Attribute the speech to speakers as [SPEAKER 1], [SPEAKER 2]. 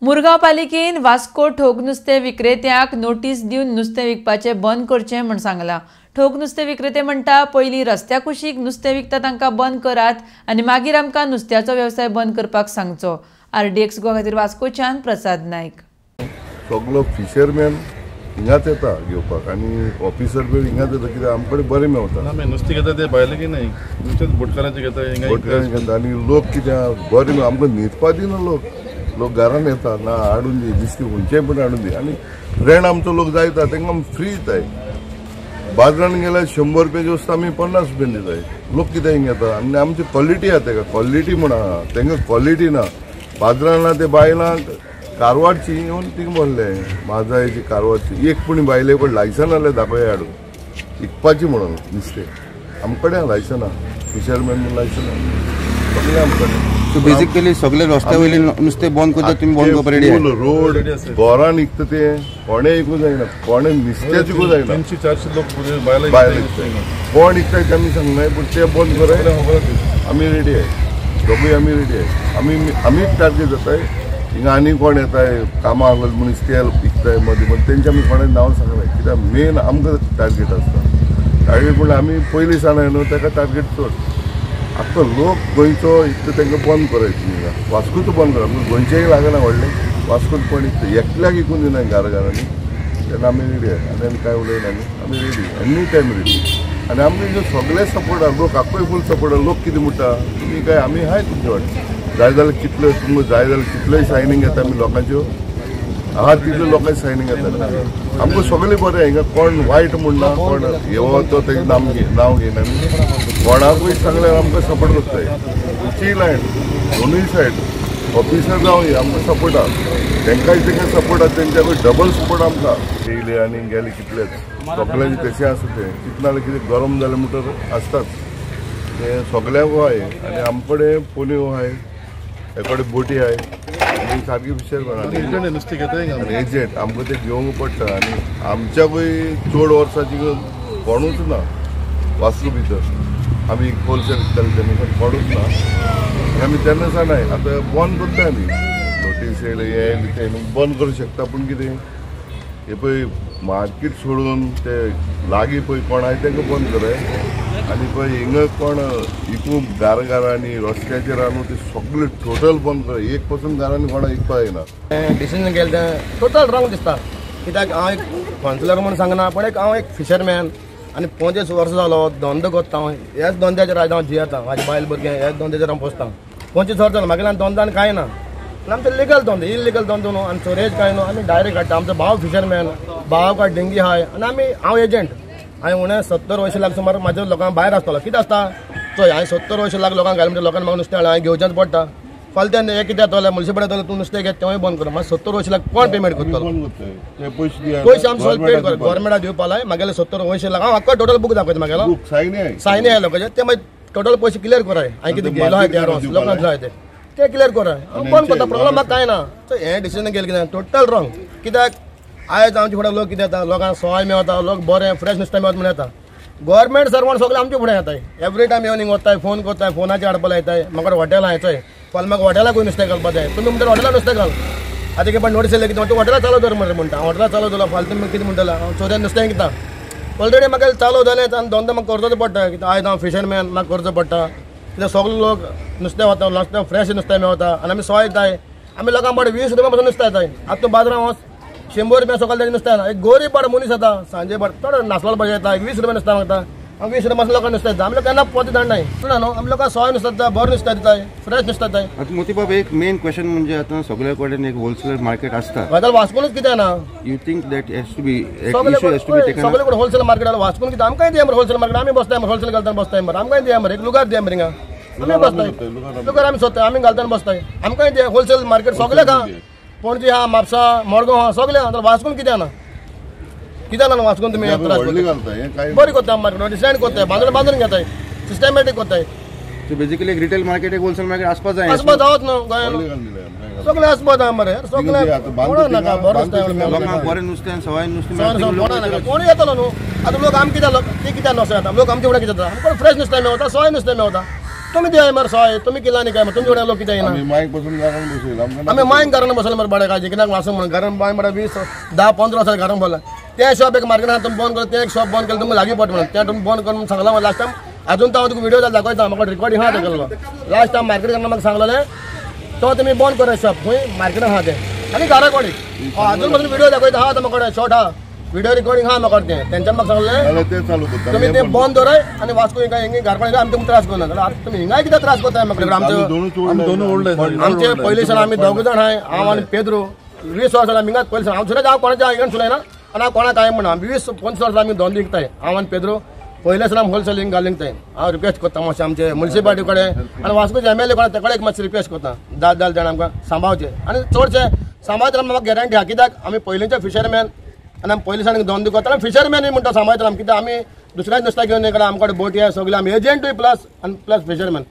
[SPEAKER 1] मुरगांव पालिकेन वास्को ठोक नुस्तें विक्रेत्यांक नोटीस दिवन नुस्तें विकपाचें बंद करचें म्हूण सांगलां. ठोक नुस्तें विक्रेते म्हणटा पयलीं रस्त्या कुशीक नुस्तें विकता तांकां बंद करात आनी मागीर आमकां नुस्त्याचो वेवसाय बंद करपाक सांगचो. आरडीएक्स गोवा खातीर वास्कोच्यान प्रसाद नायक.
[SPEAKER 2] सगलो फिशरमॅन हिंगाच येता घेवपाक आनी ऑफिसर बी हिंगाच येता कित्याक आमचे कडेन बरें मेवता.
[SPEAKER 3] आमी नुस्तें घेता ते भायले की न्हय, नुस्तें बोटकारांचें घेता,
[SPEAKER 2] बोटकारांचें घेता आनी लोक कित्याक बरें आमकां न्हिदपा दिना. लोक लोक घरान येता ना हाडून दी नुस्तें खंयचेंय पण हाडून दी आनी फ्रेंड आमचो लोक जायता तांकां आमी फ्री दिताय. बाजारान गेल्यार 100 रुपयाची वस्तू आमी 50 रुपयान दिताय. लोक कितें हिंगा येता आनी आमची क्वॉलिटी आहा ताका, क्वॉलिटी म्हूण आहा तांकां क्वॉलिटी ना. बाजारान ना ते बायलांक कारवारची येवन थिंगा भरले माजायची कारवारची एक पूण बायले कडेन लायसन नासलें दाखय हाडून विकपाची म्हणून नुस्तें. आमचे कडेन लायसन आहा, फिशरमॅन म्हणून लायसन आहा सगळें आमचे कडेन.
[SPEAKER 4] सो बेसिकली सगळे रस्त्या वयले नुस्तें बंद करता तुमी, बंद करपा रेडी?
[SPEAKER 2] रोड घरान विकता ते कोणें विकूं जायना, कोणें नुस्त्याच विकूं जायना.
[SPEAKER 3] 300-400 लोक
[SPEAKER 2] बायल विकता, कोण विकता ते आमी सांगनाय, पूण ते बंद कराय आमी रेडी आहाय. दोगूय आमी रेडी आहाय. आमी आमीच टार्गेट जाताय. हिंगा आनी कोण येताय कामाक मनीस तेल विकताय मदीं मदीं तेंचे आमी कोणें नांव सांगलाय कित्याक मेन आमकां टार्गेट आसता. टार्गेट म्हणल्यार आमी पयलीं सांगलाय न्हू ताका टार्गेट चड. आख्खो लोक गोंयचो इतलो तांकां बंद करायची हिंगा वास्कोच बंद करा, गोंयचेय लागना व्हडलें वास्कोच कोण इतलें एकल्याक विकून दिना घरा घरांनी. तेन्ना आमी रेडी आहाय आनी आमी कांय उलयना, आमी रेडी एनी टायम रेडी. आनी आमकां हिंगा सगळे सपोर्ट आहा, लोक आख्खोय फूल सपोर्ट आहा. लोक कितें म्हणटा तुमी काय आमी आहाय तुमचे वाटेन, जाय जाल्यार कितल्यो तुमकां जाय जाल्यार कितल्योय सायनींग येता आमी लोकांच्यो आहा तितल्यो लोकांच्यो सायनींग येता. आमकां सगळें बरें हिंगा कोण वायट म्हणना, कोण येवो तो तेजें नांव घेयना आमी. कोणाकूय सांगल्यार आमकां सपोर्ट करताय. खंयचीय लायन दोनूय सायड ऑफिसर जावं आमकां सपोर्ट आहा, तांकांय तांकां सपोर्ट आहा, तेंच्याकूय डबल सपोर्ट आमकां. येयले आनी गेले कितलेच सगळ्यांचे तशें आसा तें कितें नाल्यार कितें गरम जालें म्हणटर आसताच तें सगळ्यांक आहाय. आनी आमचे कडेन पोन्यो आहाय, एकडे बोटी आहाय आनी सारकी फिशरमॅन
[SPEAKER 3] नुस्तें घेता
[SPEAKER 2] आनी एजंट आमकां तें घेवंक पडटा. आनी आमच्याकूय चड वर्सांची कोणूच ना वास्को भितर आमी होलसेल विकताले तेन्ना कोणूच ना. आमी तेन्ना सांगनाय आतां बंद करता आमी नोटीस येयले हें येयलें तें बंद करूंक शकता. पूण कितें हें पळय मार्केट सोडून ते लागीं पळय कोण आहाय तांकां बंद कराय आनी पळय हिंगा कोण विकूंक घरा घरांनी रस्त्याचेर आहा न्हू ते सगळे टोटल बंद कराय. एक पसून घरांनी कोणाक विकपाक येना.
[SPEAKER 5] डिसिजन केलें तें टोटल रॉंग दिसता कित्याक हांव एक कावन्सिलर म्हणून सांगना, पूण एक हांव एक फिशरमॅन आनी 25 वर्सां जालो धंदो करता हांव. ह्याच धंद्याचेर आयज हांव जियेता, म्हाजी बायल भुरगें ह्याच धंद्याचेर हांव पोसता. 25 वर्सां जालो म्हागेल्यान धंदो आनी कांय ना. आमचो लिगल धंदो, इलिगल धंदो न्हू आनी चोरयेच कांय न्हू. आमी डायरेक्ट हाडटा. आमचो भाव फिशरमॅन, भाव काय डेंगी आहाय आनी आमी हांव एजंट. हांवें उणें 70 अंयशीं लाख सुमार म्हाज्या लोकांक भायर आसतलो. कितें आसता चोय हांवें 70 अंयशीं लाख लोकांक घालें म्हणटा लोकांक म्हाका नुस्तें हाडलें, हांवें घेवचेंच पडटा. फाल्यां तें हें कितें जातलें मुन्सिपालिटी जातलें तूं नुस्तें घेत तेंवूय बंद कर. मागीर 70 अंयशीं लाख कोण पेमेंट करतलो? पयशे आमचे सगळे पेड कर गव्हर्मेंटाक दिवपा लाय. म्हागेले 70 अंयशीं लाख हांव आख्खो टोटल बूक दाखयता म्हागेलो सायनी आहा लोकांचे ते मागीर टोटल पयशे क्लियर कराय. हांवें कितें घेयलो आहा ते लोकांक जाय ते ते क्लियर कराय. हांव बंद करता, प्रॉब्लम म्हाका कांय ना. सो हें डिसिजन केलें कितें टोटल रॉंग. कित्याक आयज आमचे फुडें लोक कितें येता, लोकांक सवाय मेवता, लोक बरें फ्रेश नुस्तें मेवता म्हूण येता. गव्हर्मेंट सर्वंट सगळे आमचे फुडें येताय, एवरी टायम येवन हिंगा वताय, फोन करताय, फोनाचेर हाडपा लायताय. म्हाका हॉटेल आहा चोय, फाल्यां म्हाका हॉटेलाकूय नुस्तें घालपा जाय. तुमी म्हणटा हॉटेलाक नुस्तें घाल, आतां कितें नोटीस येयले कितें तूं हॉटेलाक चालू दवर मरे म्हणटा. हॉटेलाक चालू दवरला फाल्यां तुमी कितें म्हणटले हांव चोरयान नुस्तें कितें ऑलरेडी म्हाका चालू जालें आनी धंदो म्हाका करचोच पडटा. कित्याक आयज हांव फिशरमॅन, म्हाका करचो पडटा. कित्याक सगळे लोक नुस्तें वता, नुस्तें फ्रेश नुस्तें मेवता आनी आमी सवाय दिताय. आमी लोकांक पाट 20 रुपया पासून नुस्तें येताय. आतां तूं बाजारान वच 100 रुपया सकाळ तेजें नुस्तें येना. एक गोरीब पाड मनीस येता सांजे पाड चड नासलो पाहिजे येता, 20 रुपया नुस्तें मागता. हांव 20 रुपया पासून लोकांक नुस्तें दिता. आमी लोक केन्ना पोत धाडनाय ना न्हू, आमी लोकांक सवाय नुस्तें दिता, बरें नुस्तें दिताय, फ्रेश नुस्तें दिताय.
[SPEAKER 4] आतां मोतीबाब एक मेन क्वेश्चन म्हणजे आतां सगळे कडेन एक होलसेल मार्केट आसता,
[SPEAKER 5] जाल्यार वास्कोनूच कितें ना?
[SPEAKER 4] You think that has to be issue has to be taken?
[SPEAKER 5] सगळे कडेन होलसेल मार्केट वास्कोन कितें आमकांय दिया मरे होलसेल मार्केट. आमी बसताय होलसेल घालतना बसताय मरे, आमकांय दिया मरे एक लुगार दिया मरे हिंगा. आमी बसताय लुगार आमी सोदताय, आमी घालतना बसताय, आमकांय दिया होलसेल मार्केट सगळ्याक आहा. पणजी आहा, म्हापसा, मडगांव आहा, सगळें आहा. वास्कोन कितें ना? कितें ना वास्कोन तुमी बरी करता मार्केट, डिसायड करताय, बांदून बांदून घेताय, सिस्टमॅटीक करताय.
[SPEAKER 4] सो बेसिकली एक रिटेल मार्केट, एक होलसेल मार्केट आसपा जाय,
[SPEAKER 5] आसपा जावच न्हू गोंयांत सगळें आसपा जाय मरे. सगळें नाका
[SPEAKER 4] बरें नुस्तें सवाय नुस्तें
[SPEAKER 5] कोणूय येतलो न्हू. आतां लोक आमकां कितें ते कित्याक नसो येता, लोक आमचे फुडें कितें जाता, आमकां फ्रेश नुस्तें मेवता, सवाय नुस्तें मेवता. तुमी दियाय मरे सोय, तुमी किल्ला न्ही काय तुमचे कडेन लोक कितें येना.
[SPEAKER 2] आमी मायक बसून घरान बसयला,
[SPEAKER 5] आमी मायन घरान बसले मरे बडे काळजी कित्याक वासूं म्हणून घरान बाय मरे 20 10 15 वर्सां घरान बसला. तें शॉप एक मार्केटान तुमी बंद कर, तें एक शॉप बंद केलें तुमकां लागीं पडटा म्हणून तें तुमी बंद करून सांगलां लास्ट टायम. अजून तो हांव तुका व्हिडिओ दाखयता, म्हाका रिकॉर्डिंग आहा तें केल्लो. लास्ट टायम मार्केट म्हाका सांगलेलें तो तुमी बंद करा शॉप खंय मार्केटान आहा तें आनी घरा कडेन. अजून पासून व्हिडिओ दाखयता आहा तो म्हाका शॉर्ट आहा, व्हिडिओ रिकॉर्डिंग आहा म्हाका तें. तेंच्यान म्हाका सांगलें
[SPEAKER 2] तें चालू करता
[SPEAKER 5] तुमी तें बंद दवराय आनी वास्को हिंगा हिंगा घरा कडेन आमी तुमकां त्रास करना. आतां तुमी हिंगाय कित्याक त्रास करताय म्हाका? आमचे आमचे पयलीं सावन आमी दोग जाण आहाय, हांव आनी पेद्रो. 20 वर्सां आमी हिंगाच पयलीं सावन हांव सुद्दां हांव कोणाच्या हिंगान सुनायना आनी हांव कोणाक कांय म्हणना. 20 25 वर्सां आमी धंदो विकताय, हांव आनी पेद्रो पयले सावन आमी होलसेलींग घालून विकताय. हांव रिक्वेस्ट करता मातशें आमचे मुन्सिपालिटी कडेन आनी वास्कोचे एम एल ए कडेन तेकडे एक मातशें रिक्वेस्ट करता, 10 10 जाण आमकां सांबाळचें आनी चडशें सांबाळतना म्हाका गॅरंटी आहा कित्याक आमी पयलींचे फिशरमॅन आनी आमी पयलीं सावन धंदो करता. फिशरमॅनूय म्हणटा सांबाळटलो आमी कित्याक आमी दुसऱ्याच नुस्त्या घेवन येयना, आमचे कडेन बोटी आहा सगळे, आमी एजंटूय प्लस आनी प्लस फिशरमॅन.